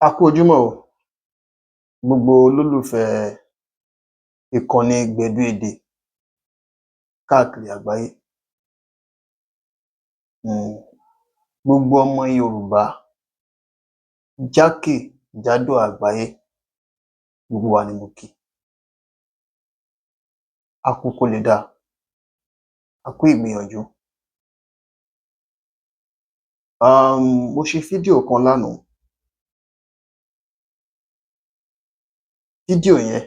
A kú ojúmọ́ o, gbogbo olólùfẹ́ ìkànnì Gbẹ̀du Èdè káàkiri àgbáyé. Gbogbo ọmọ Yorùbá jákèjádò àgbáyé, gbogbo wa ni mo kí. A kú kó lè dáa, a kú ìgbìyànjú. Mo ṣe fídíò kan lánàá. Fídíò yẹn,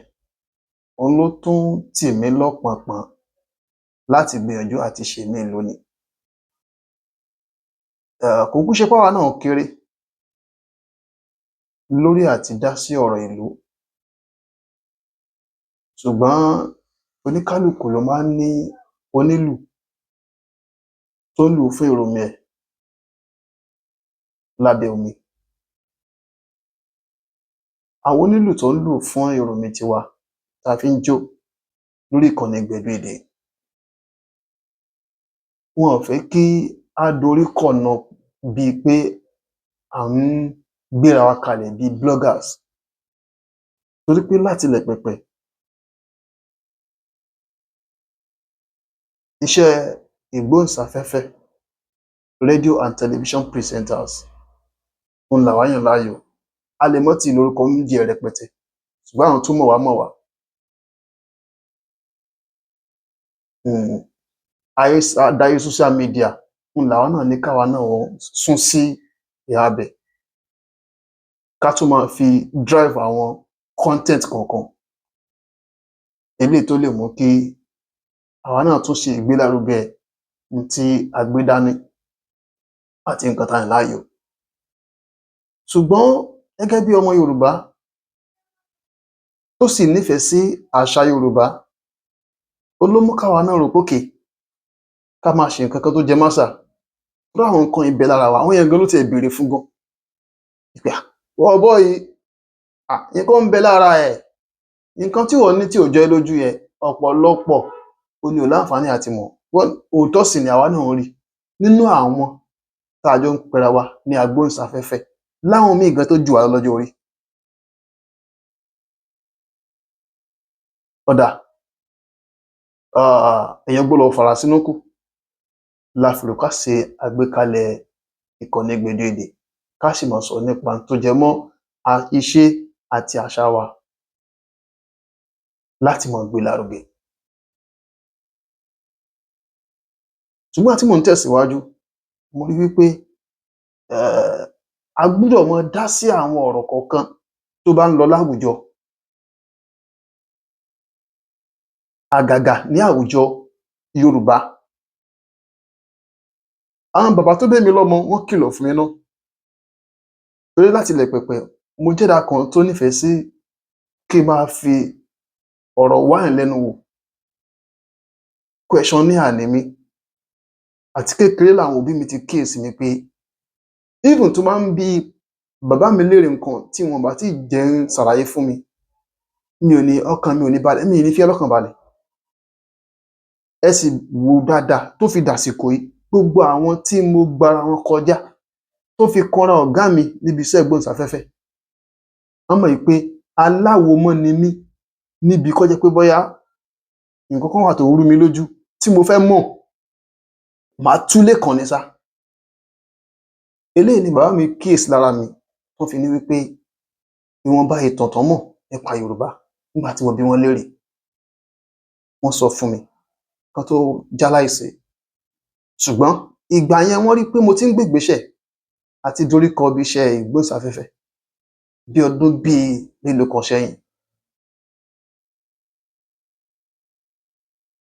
òun ló tún tì mí lọ́pọnpọ̀n láti gbìyànjú àti ṣe míì lónìí. Kò kúkú ṣe páwa náà kéré lórí àti dá sí ọ̀rọ̀ ìlú. Ṣùgbọ́n oníkálùkù ló máa ń ní onílù tó ń lù ú fún ìròmì ẹ̀ lábẹ́ omi. Àwọn onílù tó ń lù fún ìròmì tiwa tá a fi ń jó lórí ìkànnì Gbẹ̀du Èdè, wọn ò fẹ́ kí á dorí kọ̀nà bíi pé à ń gbéra wa kalẹ̀ bíi bloggers. Torí pé látilẹ̀ pẹ̀pẹ̀, iṣẹ́ ìgbóhùnsáfẹ́fẹ́, radio and television presenters, òun làwa yàn láàyò. A lè mọ́ tíì lórúkọ nídìí ẹ̀ rẹpẹtẹ, ṣùgbọ́n àwọn tó mọ̀ wá mọ̀ wá. Ayé dáyé social media, òun làwa náà ní káwa náà ó sún sí ìhà ibẹ̀. Ká tún máa fi drive àwọn content kọ̀ọ̀kan. Eléyìí tó lè mú kí àwa náà tún ṣe ìgbélárugẹ n tí a gbé dání àti nǹkan tá yàn láàyò. Ṣùgbọ́n gẹ́gẹ́ bí ọmọ Yorùbá tó sì nífẹ̀ẹ́ sí àṣà Yorùbá, òun ló mú káwa náà rò pé okay, ká máa ṣe nǹkan kan tó jẹ máṣà. Torí àwọn nǹkan yìí ń bẹ lára wa, àwọn èèyàn gan ló tiẹ̀ béèrè fún gan. Pé bọ̀bọ́ yìí, nǹkan ń bẹ lára ẹ̀. Nǹkan tí ìwọ ní tí ò jọ ẹ́ lójú yẹn, ọ̀pọ̀lọpọ̀ òun ni ò láǹfààní àti mọ̀. Òótọ́ sì ni àwa náà ń rí nínú àwọn tá a jọ ń pera wa ní agbóhùnsáfẹ́fẹ́ láwọn míì gan tó jù wá lọ lọ́jọ́ orí. Ó dáa, èèyàn gbọ́dọ̀ fàrà sínú kú la fi rò ká ṣe àgbékalẹ̀ ìkànnì Gbẹ̀du Èdè, ká sì máa sọ̀rọ̀ nípa n tó jẹ mọ́ ìṣe àti àṣà wa láti máa gbé lárugẹ. Ṣùgbọ́n tí mò ń tẹ̀síwájú, mo rí wípé a gbúdọ̀ máa dá sí àwọn ọ̀rọ̀ kọ̀ọ̀kan tó bá ń lọ láwùjọ. Àgàgà ní àwùjọ Yorùbá. Àwọn bàbá tó bí mi lọ́mọ, wọ́n kìlọ̀ fún mi ná. Torí láti ilẹ̀ pẹ̀pẹ̀, mo jẹ́dàá kan tó nífẹ̀ẹ́ sí kí n máa fi ọ̀rọ̀ wáyàn lẹ́nu wò. Questionnaire ni mí. Àti kékeré làwọn òbí mi ti kíyèsí mi pé even tó máa ń bi bàbá mi léèrè nǹkan tí wọn ò bá tíì jẹ́ ń ṣàlàyé fún mi, mi ò ní, ọkàn mi ò ní balẹ̀, mi ì ní fi ẹ́ lọ́kàn balẹ̀. Ẹ sì wò ó dáadáa tó fi dàsìkò yìí, gbogbo àwọn tí mo gbara wọn kọjá tó fi kanra ọ̀gá mi níbi iṣẹ́ ìgbóhùnsáfẹ́fẹ́, wọ́n mọ̀ wí pé aláwomọ́ ni mí níbi kó jẹ́ pé bóyá nǹkan kan wà tó rú mi lójú tí mo fẹ́ mọ̀, màá túlé kàn ní sá. Eléyìí ni bàbá mi kíyèsí lára mi tó fi ní wípé ìwọ̀nba ìtàn tán mọ̀ nípa Yorùbá nígbà tí mo bi wọ́n léèrè. Wọ́n sọ fún mi kán tó jáláìsí. Ṣùgbọ́n ìgbà yẹn wọ́n rí pé mo ti ń gbégbésẹ̀ àti dorí kọ ibi iṣẹ́ ìgbóhùnsáfẹ́fẹ́ bí ọdún bíi mélòó kan sẹ́yìn.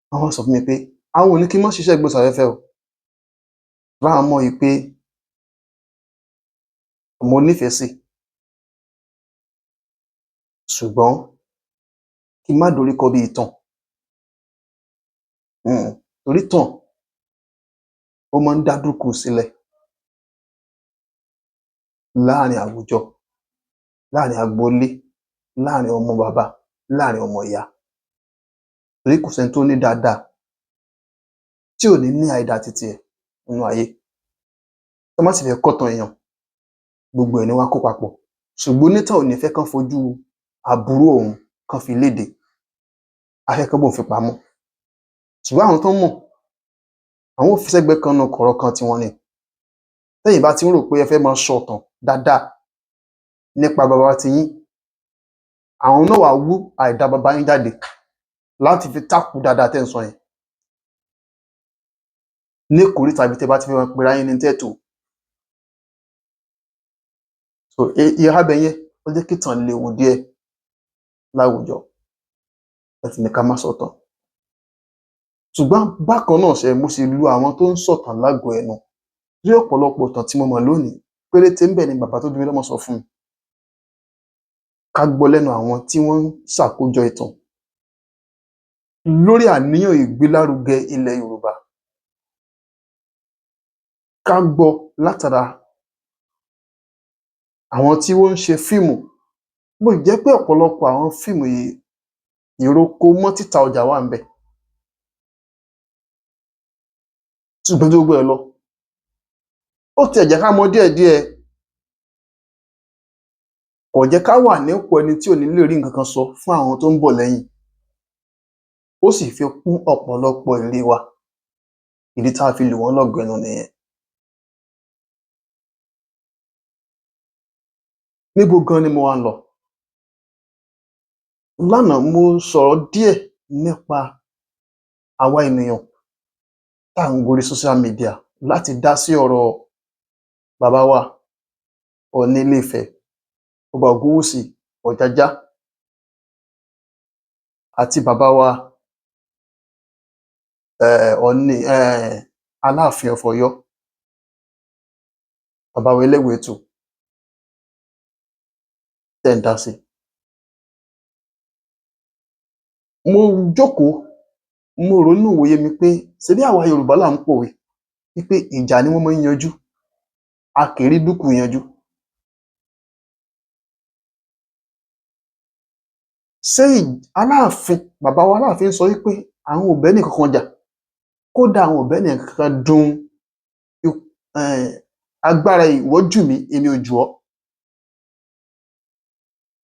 Wọ́n wá sọ fún mi pé àwọn ò ní kí n má ṣiṣẹ́ ìgbóhùnsáfẹ́fẹ́ o. Láwọn mọ̀ wí pé mo nífẹ̀ẹ́ sí. Ṣùgbọ́n kí n má dorí kọ bí ìtàn. Torí ìtàn ó máa ń dá dúkù sílẹ̀ láàrin àwùjọ, láàrin agboolé, láàrin ọmọ bàbá, láàrin ọmọ ìyá. Torí kò sẹ́ni tó ní dáadáa tí ò ní ní àìdáa titi ẹ̀ nínú ayé. Tán bá sì fẹ́ kọ́tàn èèyàn, gbogbo ẹ̀ ni wọ́n á kó papọ̀. Ṣùgbọ́n onítàn ò ní fẹ́ kán fojú aburú òun kán fi léde, á fẹ́ kán bóun fi pamọ́. Ṣùgbọ́n àwọn tó mọ̀, àwọn ò fi sẹ́gbẹ̀ẹ́ kan nínú kọ̀rọ̀ kan tiwọn ni. Tẹ́yìn bá ti ń rò pé ẹ fẹ́ máa sọ̀tàn dáadáa nípa baba tiyín, àwọn náà wàá wú àìdá baba yín jáde láti fi tákù dáadáa tẹ́ ń sọ yẹn. Ní ìkóríta ibi tẹ́ bá ti fẹ́ máa pera yín ní tẹ́ẹ̀tò. So ìhà bẹ̀ yẹn, ó jẹ́ kí ìtàn léwu díẹ̀ láwùjọ láti ní ká má sọ̀tàn. Ṣùgbọ́n bákan náà ṣe mo sì lu àwọn tó ń sọ̀tàn lágọ̀ọ́ ẹnu. Ní ọ̀pọ̀lọpọ̀ ìtàn tí mo mọ̀ lónìí, péréte ńbẹ̀ ni bàbá tó bí mi lọ́mọ sọ fún mi. Ká gbọ́ lẹ́nu àwọn tí wọ́n ń ṣàkójọ ìtàn lórí àníyàn ìgbélárugẹ ilẹ̀ Yorùbá. Ká gbọ́ látara àwọn tí wọ́n ń ṣe fíìmù. Bó sì jẹ́ pé ọ̀pọ̀lọpọ̀ àwọn fíìmù yìí, ìroko mọ́ títà ọjà wà ńbẹ̀. Ṣùgbọ́n ju gbogbo ẹ̀ lọ, ó tiẹ̀ jẹ́ ká mọ̀ díẹ̀díẹ̀. Kò jẹ́ ká wà nípò ẹni tí ò ní lè rí nǹkan kan sọ fún àwọn tó ń bọ̀ lẹ́yìn. Ó sì fi kún ọ̀pọ̀lọpọ̀ ìrírí wa. Ìdí tá a fi lù wọ́n lọ́gọ ẹnu nìyẹn. Níbo gan ni mo wá ń lọ? Lánàá mo sọ̀rọ̀ díẹ̀ nípa àwa ènìyàn tá à ń gorí social media láti dá sí ọ̀rọ̀ bàbá wa Ọọ̀ni Ilé-Ifẹ̀, Ọba Ògúnwùsì Ọ̀jájá àti bàbá wa Ọọ̀ni Aláàfin of Ọ̀yọ́, bàbá wa Ẹlẹ́wẹ̀ẹ́tù tẹ́ ń dá sí. Mo jókòó, mo rò nínú ìwòye mi pé ṣebí àwa Yorùbá là ń pòwe wípé ìjà ni wọ́n máa ń yanjú, a kì í rí dúkù yanjú. Ṣé Aláàfin, bàbá wa Aláàfin sọ wípé àwọn ò bẹ́nì kankan jà, kódà àwọn ò bẹ́nì kankan dun agbára ìwọ jù mí, èmi ò jù ọ́.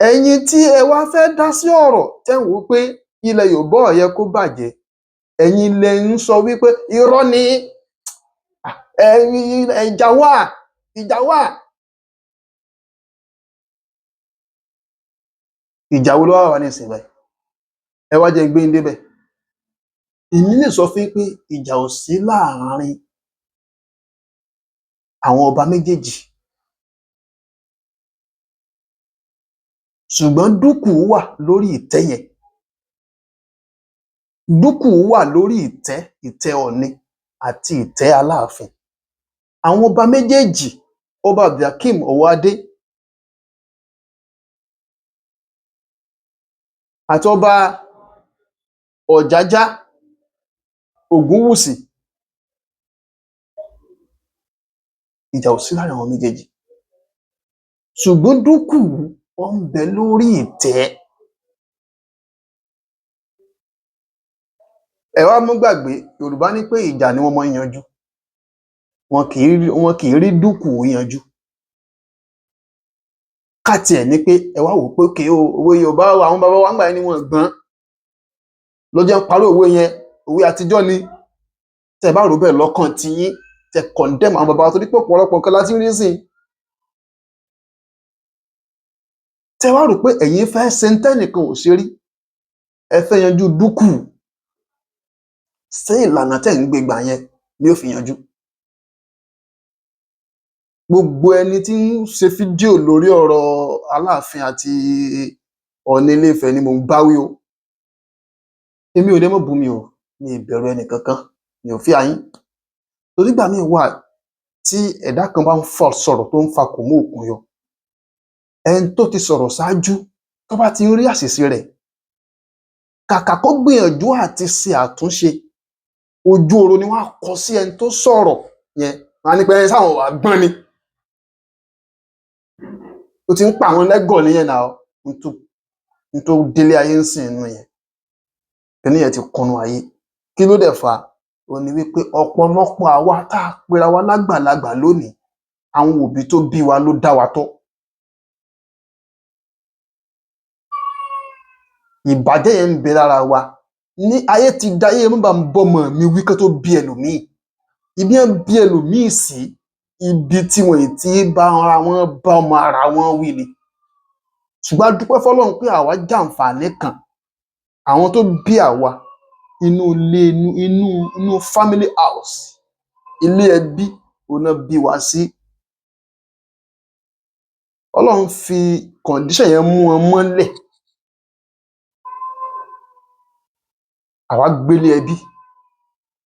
Ẹ̀yin tí ẹ wá fẹ́ dá sí ọ̀rọ̀ tẹ́ ń wò ó pé ilẹ̀ Yorùbá ò yẹ kó bàjẹ́, ẹ̀yin lẹ ń sọ wípé irọ́ ni, ìjà wà, ìjà wà. Ìjà wo ló wá wà nísìnyí báyìí? Ẹ wá jẹ́ n gbé yín débẹ̀. Èmi lè sọ fún yín pé ìjà ò sí láàárín àwọn ọba méjèèjì. Ṣùgbọ́n dúkù wà lórí ìtẹ́ yẹn. Dúkù wà lórí ìtẹ́, ìtẹ́ Ọọ̀ni àti ìtẹ́ Aláàfin. Àwọn ọba méjèèjì, Ọba Abdulhakeem Ọwọ́adé àti Ọba Ọ̀jájá Ògúnwùsì, ìjà ò sí láàrin àwọn méjèèjì. Ṣùgbọ́n dúkù ó ń bẹ lórí ìtẹ́. Ẹ wá mú gbàgbé, Yorùbá ní pé ìjà ni wọ́n máa ń yanjú. Wọn kì í rí dúkù yanjú. Ká tiẹ̀ ní pé ẹ wá wò ó pé okay o, òwe Yorùbá o, àwọn baba wa ńgbà yẹn ni wọn gbọ́n. Ló jẹ́ ń parí òwe yẹn, òwe àtijọ́ ni. Tẹ́ ẹ bá rò bẹ́ẹ̀ lọ́kàn tiyín, tẹ́ condemn àwọn baba wa torí pé ọ̀pọ̀lọpọ̀ nǹkan la ti ń rí nísìnyí. Tẹ́ wá rò pé ẹ̀yin fẹ́ ṣe ń tẹ́nìkan ò ṣe rí, ẹ fẹ́ yanjú dúkù. Ṣé ìlànà tẹ́ ń gbé gbà yẹn ni ó fi yanjú? Gbogbo ẹni tí ń ṣe fídíò lórí ọ̀rọ̀ Aláàfin àti Ọọ̀ni Ilé-Ifẹ̀ ni mò ń bá wí o. Èmi ò lè mọ̀ bú mi o, mi ì bẹ̀rù ẹnì kankan, mi ò fear yín. Torí ìgbà míì wà tí ẹ̀dá kan bá ń sọ̀rọ̀ tó ń fa kò mú òkun yọ. Ẹni tó ti sọ̀rọ̀ ṣáájú, tó bá ti ń rí àṣìṣe rẹ̀, kàkà kó gbìyànjú àti ṣe àtúnṣe, ojú oró ni wọ́n á kọ sí ẹni tó sọ̀rọ̀ yẹn. Wọ́n á ní pé sáwọn wà gbọ́n ni. Ó ti ń pa àwọn lẹ́gọ̀ nìyẹn náà, n tó délé ayé ń sìn nínú yẹn. Kíní yẹn ti kúnnú ayé. Kí ló dẹ̀ fà á? Ó ní wípé ọ̀pọ̀lọpọ̀ àwa tá a pera wa lágbàlagbà lónìí, àwọn òbí tó bí wa ló dá wa tọ́. Ìbàjẹ́ yẹn ń bẹ lára wa. Ní ayé ti dayé mọ́ bá ń bọ́mọ mi wí kán tó bí ẹlòmíì. Ibi wọ́n bí ẹlòmíì sí, ibi tí wọn ì tí bá ara wọn bá ọmọ ara wọn wí ni. Ṣùgbọ́n a dúpẹ́ fọ́lọ́run pé àwa jàǹfààní kan. Àwọn tó bí àwa, inú ilé, inú inú inú family house, ilé ẹbí òun ná bí wa sí. Ọlọ́run fi condition yẹn mú wọn mọ́lẹ̀. Àwa gbélé ẹbí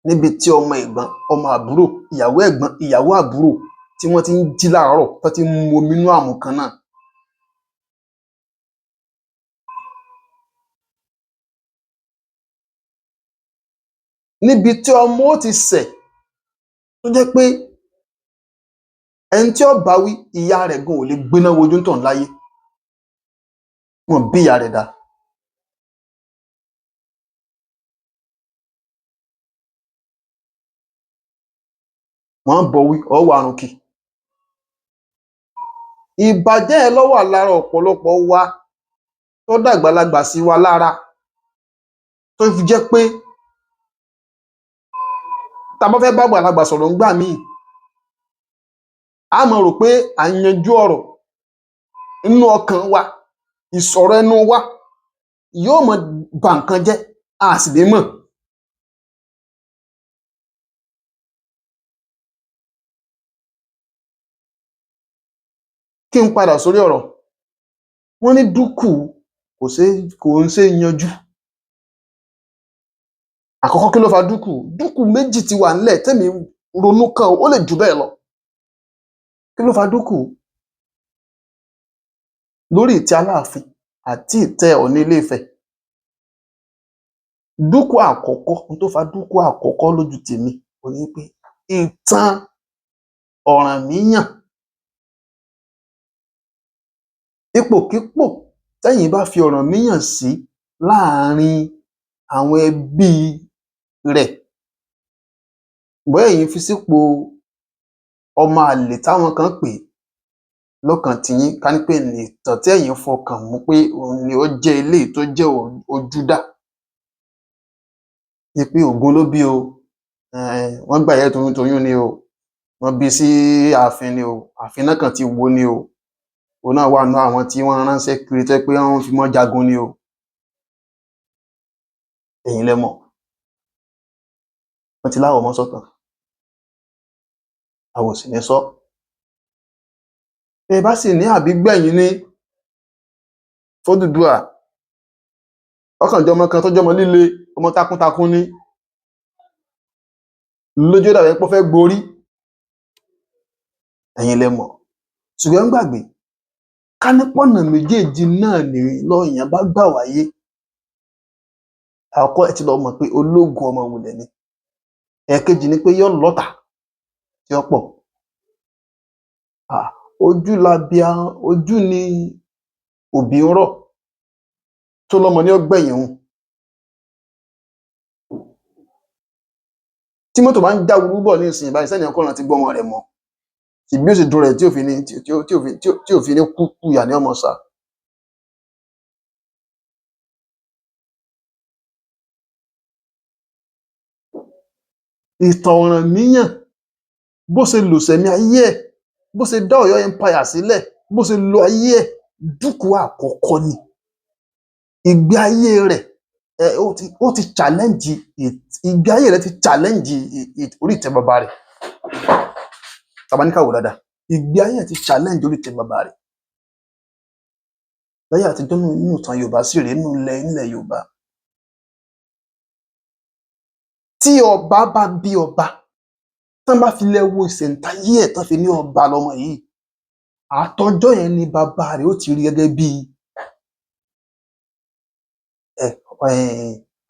níbi tí ọmọ ẹ̀gbọ́n, ọmọ àbúrò, ìyàwó ẹ̀gbọ́n, ìyàwó àbúrò tí wọ́n ti ń jí láàárọ̀, tán ti ń mu omi inú àmù kan náà. Níbi tí ọmọ ó ti ṣẹ̀ tó jẹ́ pé ẹni tí ó bá wí, ìyá rẹ̀ gan ò lè gbéná wojú onítọ̀hún láyé. Wọn ò bí ìyá rẹ̀ dáa. Wọ́n bọ́ wí, ọ́ warun kì. Ìbàjẹ́ yẹn ló wà lára ọ̀pọ̀lọpọ̀ wa tó dàgbàlagbà sí wa lára, tó fi jẹ́ pé tá a bá fẹ́ bá àgbàlagbà sọ̀rọ̀ ńgbà míì, á máa rò pé à ń yanjú ọ̀rọ̀ nínú ọkàn wa, ìsọ̀rọ̀ ẹnu wa yóò máa ba nǹkan jẹ́, a sì ní mọ̀. Kí n padà sórí ọ̀rọ̀. Wọ́n ní dúkù kò ṣeé kò ń ṣeé yanjú. Àkọ́kọ́, kí ló fa dúkù? Dúkù méjì ti wà ńlẹ̀ témi ronú kàn, ó lè jù bẹ́ẹ̀ lọ. Kí ló fa dúkù? Lórí ìtẹ́ Aláàfin àti ìtẹ́ Ọọ̀ni Ilé-Ifẹ̀. Dúkù àkọ́kọ́, ohun tó fa dúkù àkọ́kọ́ lójú tèmi òhun ni pé ìtàn Ọ̀rànmíyàn, ipòkípò tẹ́yin bá fi Ọ̀rànmíyàn sí láàrin àwọn ẹbí rẹ̀, bóyá ẹ̀yin fi sípò ọmọ àlè táwọn kan pè é lọ́kàn tiyín, ká ní pé ìtàn tí ẹ̀yin fọkàn mú pé òun ni ó jẹ́ eléyìí tó jẹ́ ojúdá ni pé Ògún ló bí o, wọ́n gbà ìyá ẹ̀ toyúntoyún ni o, wọ́n bí sí ààfin ni o, ààfin náà kàn ti wò ó ni o, òun náà wà nínú àwọn tí wọ́n ránṣẹ́ kiri tó jẹ́ pé wọ́n fi wọ́n jagun ni o. Ẹ̀yin lẹ mọ̀. Wọ́n ti láwọn ò mọ́ sọ̀tàn. Àwa ò sì ní sọ́. Bẹ́ ẹ bá sì ní àbígbẹ̀yìn ni f'Ódùduwà, ó kàn jẹ́ ọmọ kan tó jọ́mọ líle, ọmọ takuntakun ni. Ló jẹ́ ó dàbí ẹni pé ó fẹ́ gborí. Ẹ̀yin lẹ mọ̀. Ṣùgbọ́n ẹ má gbàgbé, ká ní pọ́nà méjèèjì náà ni lọ́ọ̀yàn bá gbà wáyé. Àkọ́kọ́, ẹ ti lọ mọ̀ pé ológo ọmọ wulẹ̀ ni. Ẹ̀ẹ̀kejì ni pé yóò lọ́tàá tí ó pọ̀. Ojú labia ojú ni òbí ń rọ̀ tó lọ́mọ ní ó gbẹ̀yìn òun. Tí mọ́tò bá ń já wúrú bọ̀ nísìnyí báyìí, sẹ́nìkan kọ́ rántí gbọ́mọ rẹ̀ mọ́. Bí ó sì dùn rẹ̀ tí ò fi ní tí ò fi ní kú kú ìyà ní ọmọ sá. Ìtàn Ọ̀rànmíyàn, bó ṣe lòsẹ̀mí ayé ẹ̀, bó ṣe dá Ọ̀yọ́ empire sílẹ̀, bó ṣe lo ayé ẹ̀, dúkù àkọ́kọ́ ni. Ìgbé ayé rẹ̀ ó ti challenge, ìgbé ayé rẹ̀ ti challenge orí ìtẹ́ bàbá rẹ̀. Tá bá ní ká wò dáadáa, ìgbé ayé ẹ̀ ti challenge orí ìtẹ́ bàbá rẹ̀. Láyé àtijọ́, nínú ìtàn Yorùbá sì rèé, nínú ilẹ̀ nílẹ̀ Yorùbá. Tí ọba bá bí ọba, tán bá fi lè wo ìṣẹ̀ǹtáyé ẹ̀ tán fi ní ọba lọmọ yìí, àtọjọ́ yẹn ni bàbá rẹ̀ ó ti rí gẹ́gẹ́ bí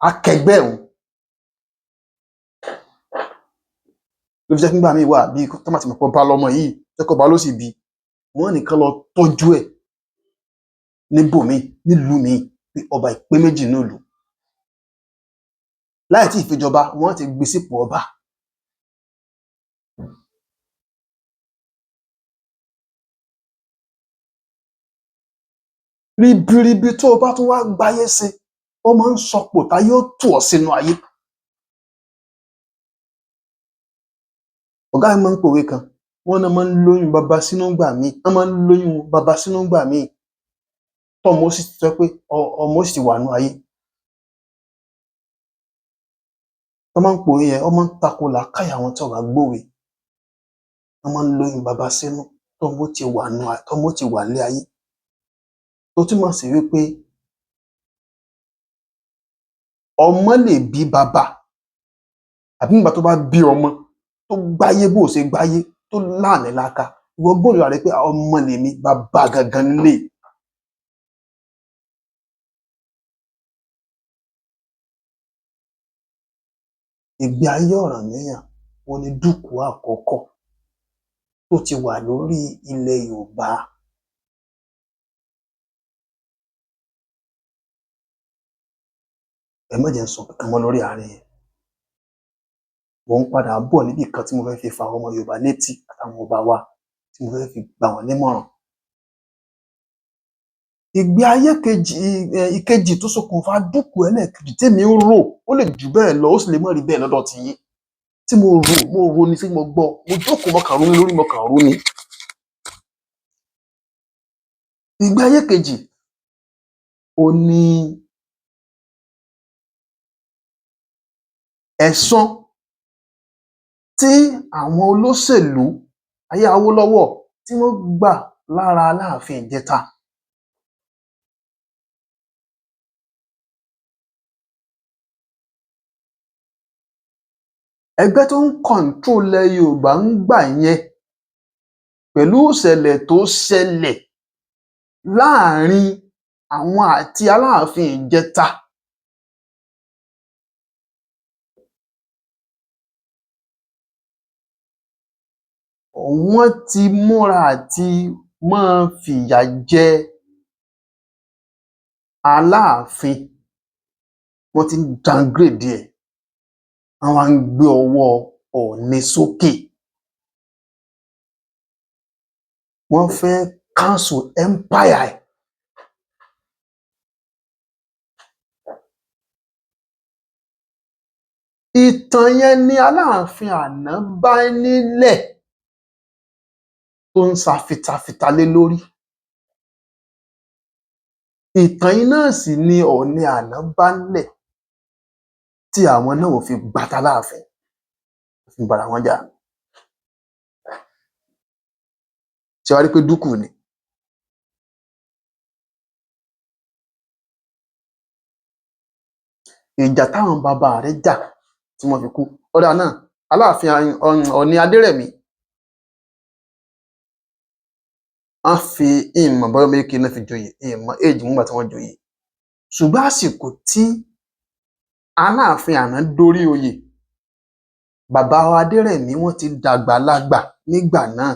akẹgbẹ́ òun. Ló fi jẹ́ pé nígbà míì wà, bí tán bá ti mọ̀ pé ọba lọmọ yìí, tó jẹ́ pé ọba ló sì bí, wọ́n ní kán lọ tọ́jú ẹ̀ níbòmíì, nílùú míì, pé ọba ì pé méjì nínú ìlú. Láì tíì fi jọba, wọ́n ti gbé sípò ọba. Ribiribi tó o bá tún wá gbáyé ṣe. Ó máa ń sọpò táyé ó tù ọ́ sínú ayé. Ọ̀gá mi máa ń pòwe kan, wọ́n náà máa ń lóyún baba sínú ńgbà míì, wọ́n máa ń lóyún baba sínú ńgbà míì, tọ́mọ ó sì sọ pé ọmọ ó sì ti wà nínú ayé. Wọ́n máa ń pòwe yẹn, wọ́n máa ń tako làákàyè àwọn tí ò bá gbówe. Wọ́n máa ń lóyún baba sínú tọ́mọ ó ti wà nínú, tọ́mọ ó ti wà nílé ayé. Tó túmọ̀ sí wípé ọmọ lè bí baba, àbí nígbà tó bá bí ọmọ tó gbáyé bó ṣe gbáyé tó láàmìlaaka, ìwọ gbọ́dọ̀ rẹ pé ọmọ lèmi, bàbá gangan nílé. Ìgbé ayé Ọ̀rànmíyàn òun ni dúkùú àkọ́kọ́ tó ti wà lórí ilẹ̀ Yorùbá. Ẹ má jẹ́ n sọ kankan mọ́ lórí àárín yẹn. Mò ń padà bọ̀ níbì kan tí mo fẹ́ fi fa àwọn ọmọ Yorùbá létí àtàwọn ọba wa, tí mo fẹ́ fi gbà wọ́n nímọ̀ràn. Ìgbé ayé kejì, ìkejì tó ṣokùnfà dúkùú ẹlẹ́ẹ̀kejì tèmi ń rò, ó lè jù bẹ́ẹ̀ lọ, ó sì lè má rí bẹ́ẹ̀ lọ́dọ̀ tiyín. Tí mo rò, mo rò ní tí mo gbọ́, mo jókòó, mo kàn ronú lórí, mo kàn rò ni. Ìgbé ayé kejì ó ní ẹ̀san tí àwọn olóṣèlú ayé Awólọ́wọ̀ tí wọ́n gbà lára Aláàfin Ìjẹta. Ẹgbẹ́ tó ń control ilẹ̀ Yorùbá ń gbà yẹn pẹ̀lú ìṣẹ̀lẹ̀ tó ṣẹlẹ̀ láàrin àwọn àti Aláàfin Ìjẹta. Wọ́n ti múra àti máa fìyà jẹ Aláàfin, wọ́n ti ń downgrade ẹ̀, wọ́n wá ń gbé ọwọ́ Ọọ̀ni sókè. Wọ́n fẹ́ cancel empire ẹ̀. Ìtàn yẹn ni Aláàfin àná bá nílẹ̀ tó ń sa fitafita lé lórí. Ìtàn yìí náà sì ni Ọọ̀ni àná bá nílẹ̀ tí àwọn náà ò fi gbà t'Aláàfin, fi bára wọn jà. Ṣé wàá rí pé dúkùú ni? Ìjà táwọn bàbá rẹ̀ jà tí wọ́n fi kú. Ọ̀dà náà, Aláàfin Ọọ̀ni Adérẹ̀mí, wọ́n fi ìmọ̀ bọ́yọ́ méjì náà fi joyè, ìmọ̀ éèjì nígbà tí wọ́n joyè. Ṣùgbọ́n àsìkò tí Aláàfin àná dórí oyè, bàbá wa Adérẹ̀mí wọ́n ti dàgbàlagbà nígbà náà.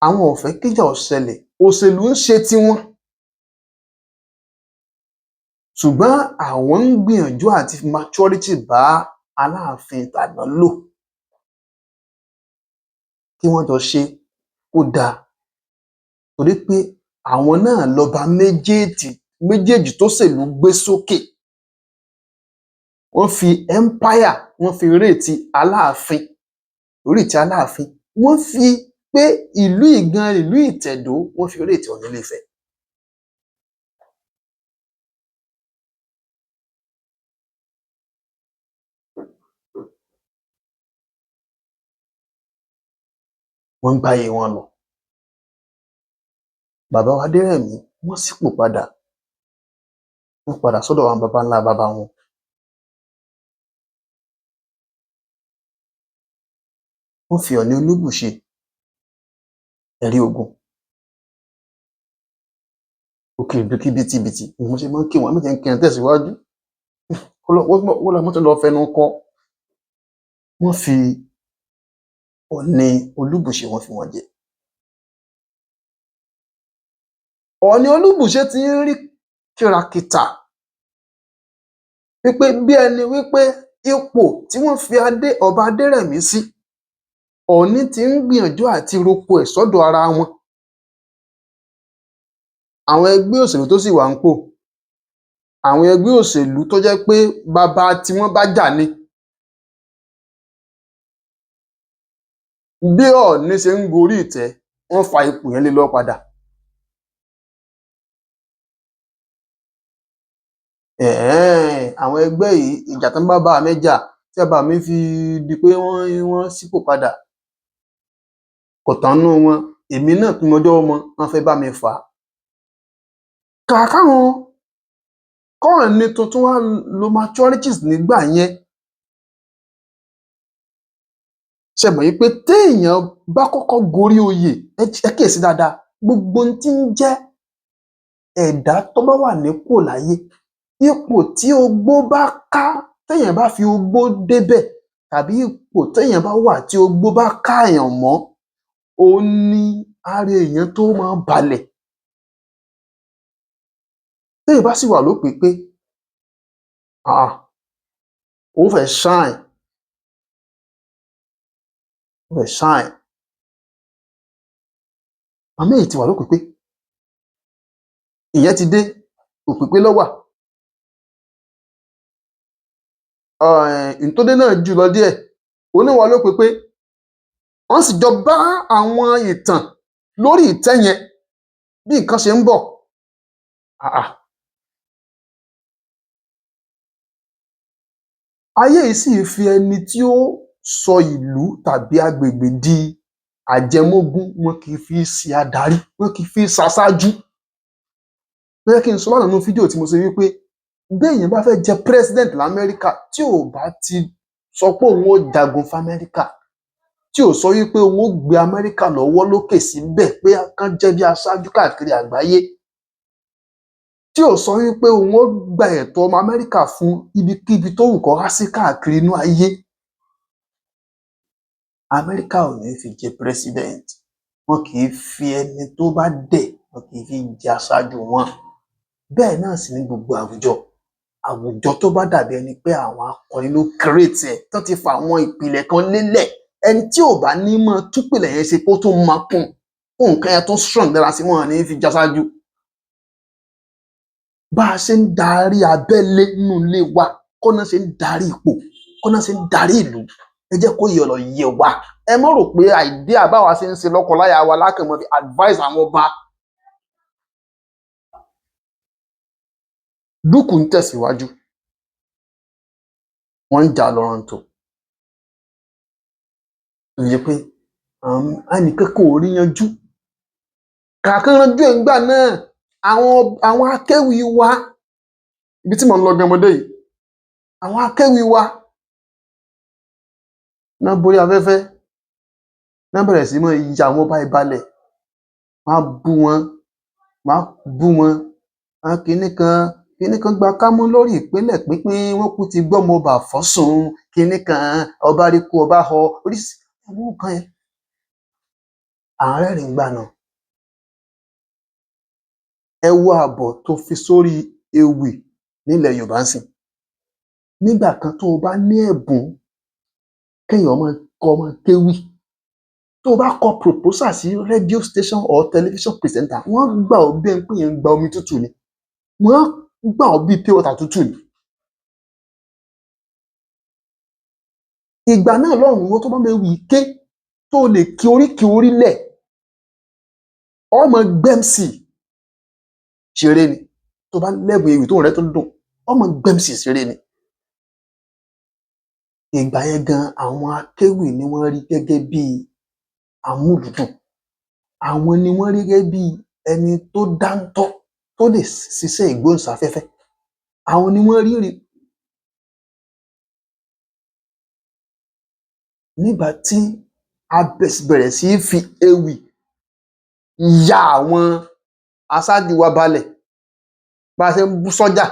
Àwọn ò fẹ́ kíjà ó ṣẹlẹ̀, òṣèlú ń ṣe tiwọn. Ṣùgbọ́n àwọn ń gbìyànjú àti fi maturity bá Aláàfin tàná lò. Kí wọ́n jọ ṣe kó dáa. Torí pé àwọn náà lọba méjèèjì méjèèjì tó ṣèlú gbé sókè. Wọ́n fi empire, wọ́n fi rate Aláàfin, orí ìtẹ́ Aláàfin. Wọ́n fi pé ìlú Ìgan, ìlú Ìtẹ̀dó, wọ́n fi rate Ọọ̀ni Ilé-Ifẹ̀. Wọ́n ń gbáyé wọn lọ. Bàbá wa Adérẹ̀mí wọ́n sípò padà. Wọ́n padà sọ́dọ̀ àwọn baba ńlá baba wọn. Wọ́n fi Ọọ̀ni Olúbùṣe ẹ̀rí ogun. Òkè bìtìbìtì ni mo ṣe máa ń kí wọn, ẹ má jẹ́ n kí wọn tẹ̀síwájú. Wọ́n lọ mọ́tò lọ fẹnu kọ́. Wọ́n fi Ọọ̀ni Olúbùṣe, wọ́n fi wọ́n jẹ. Ọọ̀ni Olúbùṣe ti ń rí kìràkìtà wípé bí ẹni wípé ipò tí wọ́n fi adé ọba Adérẹ̀mí sí, Ọọ̀ni ti ń gbìyànjú àti roko ẹ̀ sọ́dọ̀ ara wọn. Àwọn ẹgbẹ́ òṣèlú tó sì wà ń pò, àwọn ẹgbẹ́ òṣèlú tó jẹ́ pé bàbá tí wọ́n bá jà ni. Bí Ọọ̀ni ṣe ń gorí ìtẹ́, wọ́n fa ipò yẹn lé lọ́wọ́ padà. Ẹ̀hẹ́n, àwọn ẹgbẹ́ yìí, ìjà tán bá bàbá mi jà tí bàbá mi fi di pé wọ́n sípò padà, kò tán nínú wọn. Èmi náà tí mo jọ́ ọmọ, wọ́n fẹ́ bá mi fà á. Kàkà káwọn kọ́ọ̀ni tuntun wá lo maturities nígbà yẹn. Ṣe mọ̀ wípé téèyàn bá kọ́kọ́ gorí oyè, ẹ kíyèsí dáadáa, gbogbo ohun tí ń jẹ́ ẹ̀dá tó bá wà nípò láyé, ipò tí ogbó bá ká, téèyàn bá fi ogbó débẹ̀, tàbí ipò téèyàn bá wà tí ogbó bá káàyàn mọ́, òun ni ara èèyàn tó máa ń balẹ̀. Téèyàn bá sì wà lópèpé, ó fẹ́ shine, ó fẹ́ shine. Màmá yìí ti wà lópèpé, ìyẹn ti dé, òpèpé ló wà. Ìtòdé náà jù lọ díẹ̀, òun náà wà lópèpé. Wọ́n sì jọ bá àwọn ìtàn lórí ìtẹ́ yẹn bí nǹkan ṣe ń bọ̀. Ayé yìí sì fi ẹni tí ó sọ ìlú tàbí agbègbè di àjẹmógún, wọn kì í fi ṣe adarí, wọn kì í fi ṣaṣáájú. Ló jẹ́ kí n sọ lánàá nínú fídíò tí mo ṣe wípé béèyàn bá fẹ́ jẹ president l'Amẹ́ríkà, tí ò bá ti sọ pé òun ó jagun f'Amẹ́ríkà, tí ò sọ wípé òun ó gbé Amẹ́ríkà lọ́wọ́ lókè síbẹ̀ pé kán jẹ́ bí aṣáájú káàkiri àgbáyé, tí ò sọ wípé òun ó gba ẹ̀tọ́ ọmọ Amẹ́ríkà fún ibikíbi tó wù kó há sí káàkiri inú ayé, Amẹ́ríkà ò ní fi jẹ president. Wọn kì í fi ẹni tó bá dẹ̀, wọn kì í fi jẹ aṣáájú wọn. Bẹ́ẹ̀ náà sì ní gbogbo àwùjọ. Àwùjọ tó bá dàbí ẹni pé àwọn akọni ló create ẹ̀, tó ti fa àwọn ìpìlẹ̀ kan lélẹ̀, ẹni tí ò bá ní mọ̀ túpìlẹ̀ yẹn ṣe kó tún máa kún kó nǹkan yẹn tún strong dára sí, wọn ní fi jásáájú. Bá a ṣe ń darí abẹ́lé nínú ilé wa kọ́ná ṣe ń darí ipò, kọ́ná ṣe ń darí ìlú. Ẹ jẹ́ kó yẹ ọ̀rọ̀ yé wa. Ẹ má rò pé idea báwa ṣe ń ṣe lọ́kọ-láya wa lákàn mọ́ fi advice àwọn ọba. Dúkù ń tẹ̀síwájú, wọ́n ń jà lọ́rọ̀ǹtò. Ìyẹn pé ẹnìkan kò rí yanjú. Kàkà yanjú ẹ̀ ńgbà náà, àwọn akéwì wa, ibi tí mò ń lọ gan ọmọdé yìí, àwọn akéwì wa náà borí afẹ́fẹ́, náà bẹ̀rẹ̀ sí máa ya àwọn ọba ìbalẹ̀, wọ́n á bú wọn, wọ́n á bú wọn, wọ́n kinní kan gba kámú lórí ìpínlẹ̀ pínpín, wọ́n kú ti gbọ́mọ ọba fọ́sùn, kinní kan ọba rí kú ọba họ, oríṣi àwọn nǹkan yẹn. À ń rẹ́rìn-ín gbà náà. Ẹ wo ààbọ̀ tó fi sórí ewì nílẹ̀ Yorùbá ń sìn. Nígbà kan tó o bá ní ẹ̀bùn kéèyàn máa kọ́ máa kéwì, tó o bá kọ proposal sí radio station or television presenter, wọ́n gbà ọ́ bí ẹni pé èèyàn ń gba omi tútù ni. Wọ́n gbà ọ́ bí pure water tútù ni. Ìgbà náà lọ́hùn-ún, ìwọ tó bá mọ ewì ké, tó o lè kí oríkèé orílẹ̀, o máa gbé MC ṣeré ni. Tó bá lẹ́bùn ewì tóhùn rẹ tó dùn, o máa gbé MC ṣeré ni. Ìgbà yẹn gan, àwọn akéwì ni wọ́n rí gẹ́gẹ́ bí amúlùúdùn. Àwọn ni wọ́n rí gẹ́gẹ́ bí ẹni tó dáńtọ́, tó lè ṣiṣẹ́ ìgbóhùnsáfẹ́fẹ́. Àwọn ni wọ́n rí rí nígbà tí a bẹ̀rẹ̀ sí í fi ewì ya àwọn aṣáájú wa balẹ̀. Bá a ṣe ń bú sọ́jà,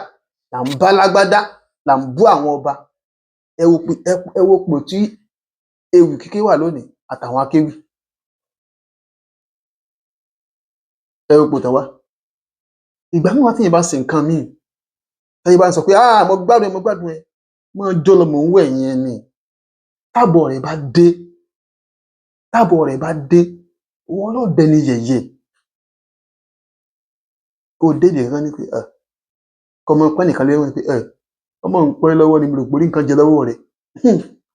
là ń bá lágbádá, là ń bú àwọn ọba. Ẹ wo ipò tí ewì kíké wà lónìí àtàwọn akéwì. Ẹ wo ipò tán wà. Ìgbà míì wà téèyàn bá ṣe nǹkan míì, táyé bá ń sọ pé, ah, mo gbádùn ẹ, mo gbádùn ẹ, máa jó lọ, mò ń wẹ̀ yẹn ni. Tábọ̀ rẹ̀ bá dé, tábọ̀ rẹ̀ bá dé, ìwọ náà dẹni yẹ̀yẹ́. Kó o dédìí kan ní pé kọ́ ọmọ pẹ́ nìkan lé wọn pé ọmọ ń pẹ́ lọ́wọ́ ni, mo rò pé orí nǹkan jẹ lọ́wọ́ rẹ̀.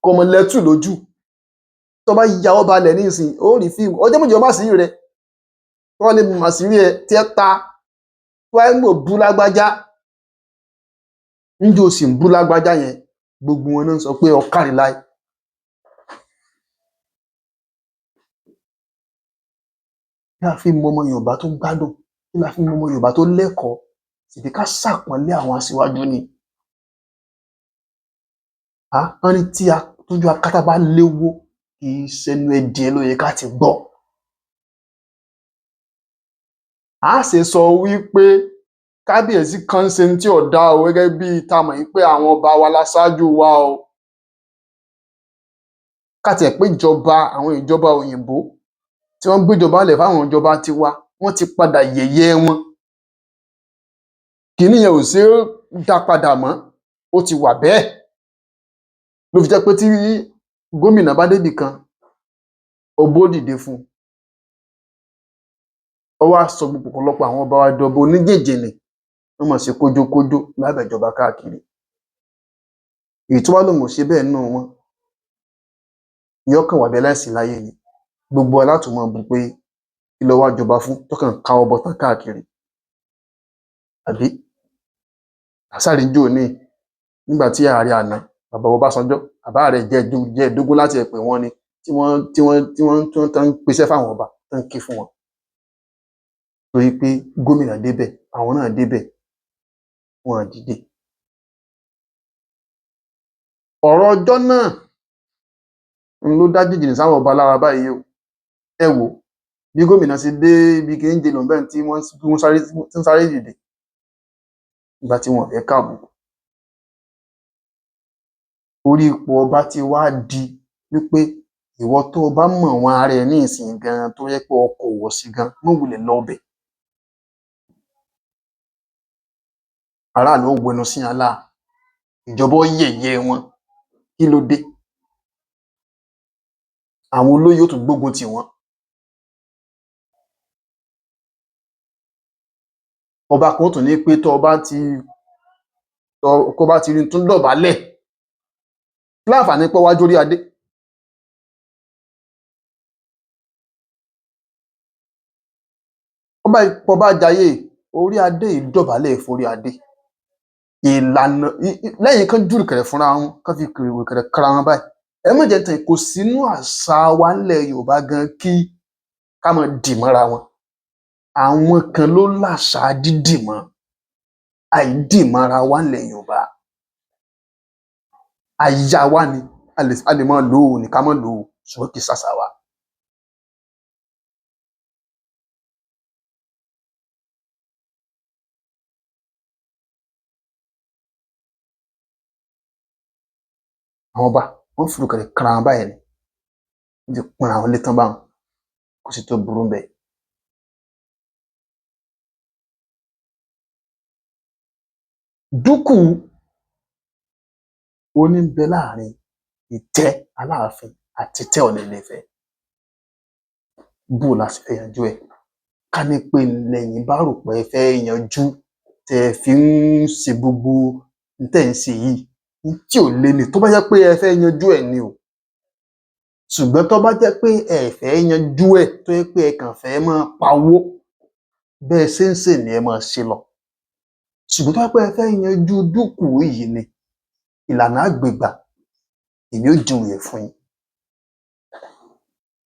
Kọ́ ọmọ lẹ́tù lójú. Tó bá ya ọ́ balẹ̀ nísìnyí, ó rí fíìmù ọjọ́ méjì ọmọ àṣírí rẹ̀ wọ́n lè mú àṣírí ẹ tí ẹ ta wáyé ń gbò bú lágbájá níjó sì ń bú lágbájá yẹn, gbogbo wọn náà sọ pé ọ kárí láì. Kí la fi mọ ọmọ Yorùbá tó gbádùn? Kí la fi mọ ọmọ Yorùbá tó lẹ́kọ̀ọ́? Ṣèbí ká ṣàpọ́nlé àwọn aṣíwájú ni. Wọ́n ní tí tójú akátá bá léwó, kì í ṣẹnu ẹdìẹ ló yẹ ká ti gbọ́. A ṣe sọ wípé kábíyèsí kan ń ṣe tí ò dáa o, gẹ́gẹ́ bíi tá a mọ̀ wípé àwọn ọba wa láṣáájú wa o. Ká tiẹ̀ pé ìjọba, àwọn ìjọba òyìnbó tí wọ́n gbéjọba lẹ̀ fáwọn ìjọba tiwa, wọ́n ti padà yẹ̀yẹ́ wọn. Kìíní yẹn ò ṣeé dá padà mọ́, ó ti wà bẹ́ẹ̀. Ló fi jẹ́ pé tí gómìnà bá débì kan, ọba ó dìde fún un. Ó wá sọ gbogbo ọ̀pọ̀lọpọ̀ àwọn ọba wa dọba oníjìnjìnì, wọ́n máa ṣe kójókójó lábẹ́ ìjọba káàkiri. Èyí tó bá lóun ò ṣe bẹ́ẹ̀ nínú wọn, yóò kàn wà bí aláìsí láyé ni. Gbogbo wa láti máa bú pé kí ló wá jọba fún tó kàn káwọ́ bọtán káàkiri. Àbí àsáré ń jò ní nígbà tí ààrẹ àná, bàbá Ọbásanjọ́, bàbá rẹ̀ jẹ́ ẹ̀ẹ́dógún láti ẹ̀ pé wọ́n ni tí wọ́n tán ń pèsè fáwọn ọba tán ń ké fún wọn. Torí pé gómìnà débẹ̀, àwọn náà débẹ̀, wọn à dìde. Ọ̀rọ̀ ọjọ́ náà ń ló dá jìjìnnì sáwọn ọba lára báyìí o. Ẹ wò bí gómìnà ṣe dé ibi kí ń jẹ lọ́nbẹ̀ tí wọ́n sáré, tí wọ́n sáré dìde nígbà tí wọ́n fẹ́ káàbùkù. Orí ipò ọba ti wá di wípé ìwọ tó o bá mọ̀ wọn ara ẹ ní ìsìn gan-an tó yẹ pé ọkọ̀ wọ̀ sí gan, mọ́ wulẹ̀ lọ bẹ̀. Aráàlú ó wẹnu sí wọn láa, ìjọba ó yẹ̀yẹ́ wọn. Kí ló dé? Àwọn olóyè ó tún gbógun tì wọ́n. Ọba kan ó tún ní pé tó o bá ti kó bá ti rí tún dọ̀bálẹ̀ láǹfààní pé wájú orí adé. Ọba ìpọba jayé orí adé yìí dọ̀bálẹ̀ forí adé. Ìlànà lẹ́yìn kan jùrùkẹ̀rẹ̀ fúnra wọn, kán fi kìrìkẹ̀rẹ̀ kara wọn báyìí. Ẹ má jẹ́ tàn, kò sínú àṣà wa ńlẹ̀ Yorùbá gan kí ká máa dì mọ́ra wọn. Àwọn kan ló láṣà dídì mọ́. Àìdì mọ́ra wa ńlẹ̀ Yorùbá. Àyà wa ni a lè máa lò ó ní ká máa lò ó, ṣùgbọ́n kì í ṣàṣà wa. Àwọn ọba wọ́n fìrùkẹ̀rẹ̀ kara wọn báyìí ni. Wọ́n ti pọ́nra wọn lé tán báwọn. Kò sí tó burú ńbẹ̀. Dúkù oní ń bẹ láàrin ìtẹ́ Aláàfin àti ìtẹ́ Ọọ̀ni Ilé-Ifẹ̀. Bó o la ṣe fẹ́ yanjú ẹ̀? Ká ní pé lẹ́yìn bá rò pé ẹ fẹ́ yanjú tẹ́ ẹ fi ń ṣe gbogbo n tẹ́ ẹ̀ ń ṣe yìí tí ò le ni, tó bá jẹ́ pé ẹ fẹ́ yanjú ẹ̀ ni o. Ṣùgbọ́n tó bá jẹ́ pé ẹ fẹ́ yanjú ẹ̀, tó jẹ́ pé ẹ kàn fẹ́ máa pawó, bẹ́ẹ̀ ṣe ń ṣe ni ẹ máa ṣe lọ. Ṣùgbọ́n tó bá jẹ́ pé ẹ fẹ́ yanjú dúkù yìí ni, ìlànà àgbègbà èmi ó júwe ẹ̀ fún yín.